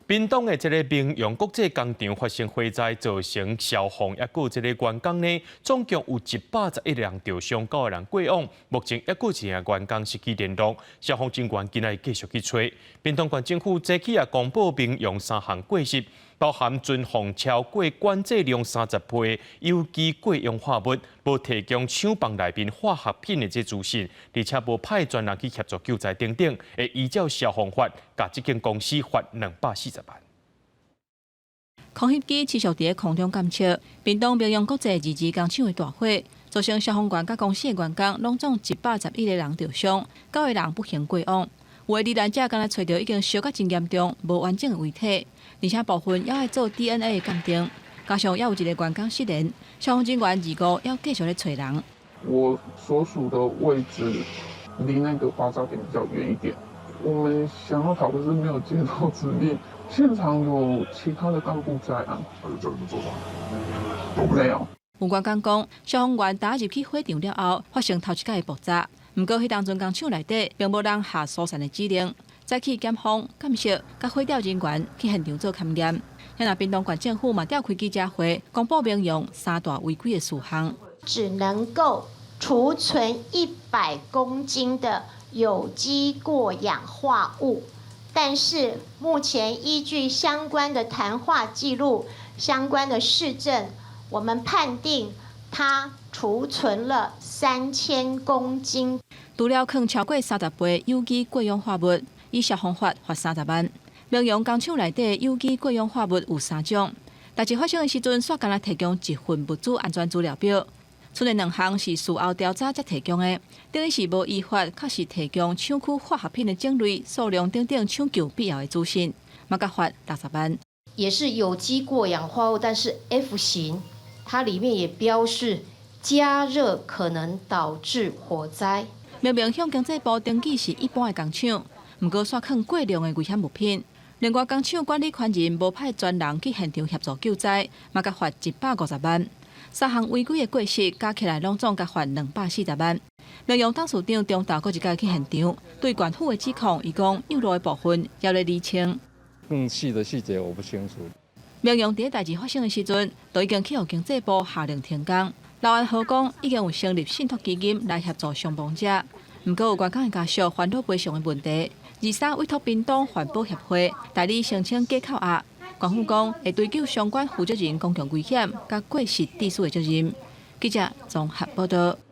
屏東的這个明陽國際工廠發生火災，造成消防抑閣這个員工呢，總共有111人著傷，九个人過往。目前抑閣一个員工失去聯絡，消防人員今仔日繼續去揣。屏東縣政府早起也公布明陽三項過失，包含存放超過管制量30倍有機過氧化物，無提供廠房內面化學品的這資訊，而且無派專人去協助救災等等，會依照消防法，共這間公司罰240萬。空翕機持續佇空中監測，屏東明陽國際二二工廠的大火，造成消防員佮公司的員工攏總111個人著傷，九個人不幸過往。有的罹難者敢若揣著已經燒甲真嚴重、無完整的遺體，而且部分猶愛做 DNA 的鑑定，加上猶有一個員工失聯，消防人員二五猶繼續咧揣人。我所屬的位置離那個爆炸點比較遠一點，我們想要逃，可是沒有接到指令。現場有其他的幹部在啊？他有叫你們做啥？沒有。有員工講，消防員打入去火場了後，發生頭一擺的爆炸。毋過，彼當陣工廠內底並無人下疏散的指令。早起檢方、鑑識佮火調人員去現場做勘驗。遐若屏東縣政府嘛召開記者會，公布明陽三大違規的事項。只能夠儲存100公斤的有機過氧化物，但是目前依據相關的談話記錄、相關的事證，我們判定它儲存了3000公斤。除了囥超過30倍有機過氧化物，依消防法罰30萬。明陽工廠內底有機過氧化物有三種，代誌發生的時陣，煞干焦提供一份物資安全資料表，賰的兩項是事後調查才提供的，等於是無依法確實提供廠區化學品的種類、數量等等搶救必要的資訊，嘛共罰60萬。也是有機過氧化物，但是 F 型，它裡面也標示加熱可能導致火災。明明向經濟部登記是一般的工廠，毋過煞囥過量的危險物品。另外，工廠管理權人無派專人去現場協助救災，嘛共罰150萬。三項違規的過失加起來，攏總共罰240萬。明陽董事長中晝閣一擺去現場，對縣府的指控，伊講有路的部分猶咧釐清。更細的細節我不清楚。明陽佇代誌發生的時陣，就已經去予經濟部下令停工。劉安和講，已經有成立信託基金來協助傷亡者。毋過有員工的家屬煩惱賠償的問題，23委託屏東環保協會代理申請假扣押。縣府講會追究相關負責人公共危險佮過失致死的責任。記者綜合報道。